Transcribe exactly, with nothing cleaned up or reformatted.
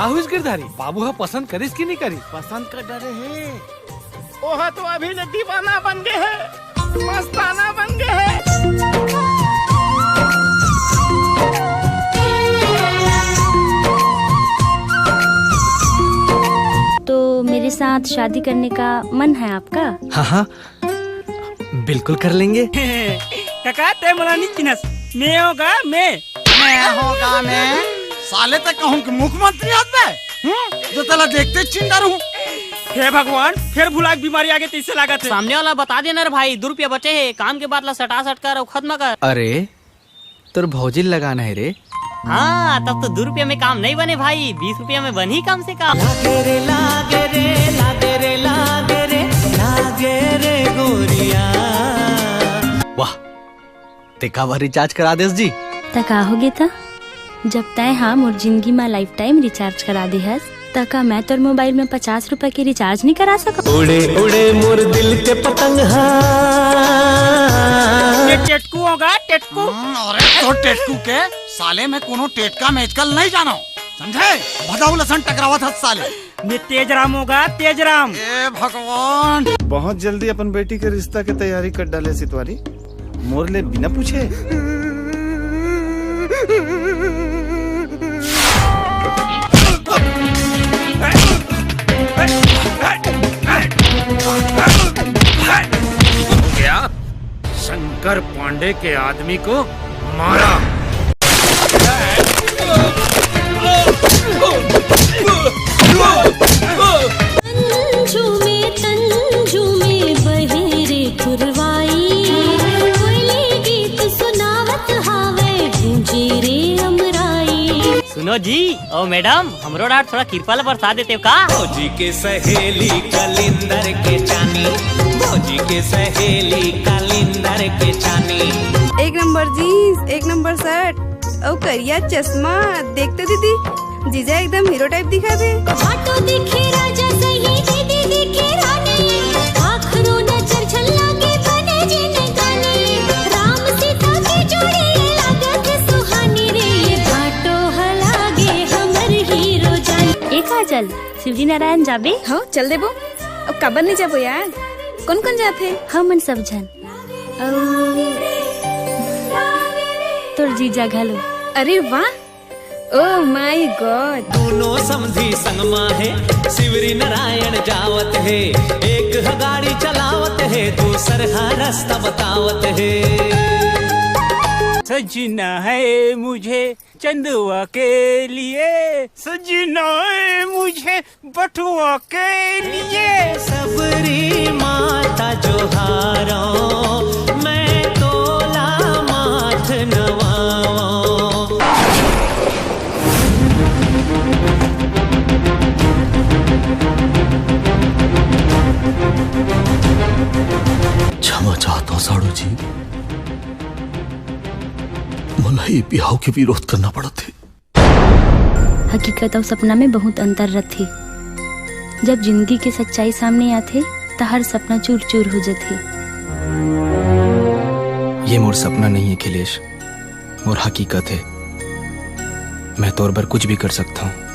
अउ इस गिरधारी बाबू ह पसंद करिस कि नहीं करिस? पसंद कर डरे हे। ओह तो अभी ले दीवाना बन गे हे, मस्ताना बन गे हे। तो मेरे साथ शादी करने का मन है आपका? हाँ, हाँ, बिल्कुल कर लेंगे। कका, तैं मोला नहीं चिन्हस, मैं हों गा मैं। मैं हों गा मैं? साले, तैं कहूँ कि मुख्यमंत्री हस बे, हम्म? जो तैला देखते चिन्ह डरहूँ। हे भगवान, फेर भुलाए के बीमारी आगे तइसे लागत हे। सामने वाला बता देना रे भाई, दू रुपया बचे हे, काम के बात ला सटा सट कर अउ खत्म कर। अरे, तोर भौजी ल लगाना हे रे। हाँ, तब तो दू रुपया में काम नहीं बने भाई, बीस रुपया में बनही कम से कम। लागे रे, लागे रे, लागे रे, लागे रे, लागे रे गोरिया। वाह, ते काबर रिचार्ज करा देस जी? त का होगे त? जब तैं हा मोर जिंदगी मा लाइफ टाइम रिचार्ज करा दे हस, त का मैं तोर मोबाइल में पचास रुपया के रिचार्ज नहीं करा सकत? उड़े उड़े मोर दिल के पतंग हा। ये टेटकू हों गा, टेटकू। हम्म, अरे तो टेटकू के, साले मैं कोनो टेटका मेचका ल नहीं जानों, समझे? भदाऊ लसन टकरावत हस साले। मैं तेजराम हों गा, तेजराम। ए भगवान। बहुत जल्दी अपन बेटी के रिश्ता के तैयारी कर डाले सितवारी, मोर ले बिना पूछे। क्या? शंकर पांडे के आदमी को मारा। तंजू में, तंजू में बहे रे पुरवाई, कोयली गीत सुनावत हावे, गूंजे रे अमराई। सुनो जी, ओ मैडम, हमरो डार थोड़ा किरपा ला बरसा देते हो का? भौजी के सहेली कलिंदर के चानी, भौजी के सहेली कलिंदर के चानी। एक नंबर जीन्स, एक नंबर शर्ट, अउ करिया चश्मा। देखते दीदी, जीजा एकदम हीरो टाइप दिखा थे। भाटो दिखे राजा सही, दीदी दिखे रानी। आखरो नजर झल्ला के बने जिंदगानी। राम सीता के जोड़ी लागत सुहानी रे। ये भाटो हलागे हमर हीरो जान। ए काजल, शिवरी नारायण जाबे? हाँ, चल देबो। अब काबर नहीं जाबो यार? कौन कौन जाथे? हमन सब झन। अउ तोर जीजा घलो। अरे वाह, Oh my God। दोनों समधी संग मा हे, शिवरी नारायण जावत हे, एक ह गाड़ी चलावत हे, दूसर ह रास्ता बतावत हे। सजना है मुझे चंदवा के लिए, सजना है मुझे बटुआ के लिए। सबरी माता जोहारो, मैं तोला माथ नवाओ। क्षमा चाहता हूँ साड़ू जी, मोला ये बिहाव के विरोध करना पड़त हे। हकीकत अउ सपना में बहुत अंतर रथे। जब जिंदगी के सच्चाई सामने आथे, त हर सपना चूर-चूर हो जथे। ये मोर सपना नहीं है अखिलेश, मोर हकीकत है। मैं तोर बर कुछ भी कर सकता हूँ।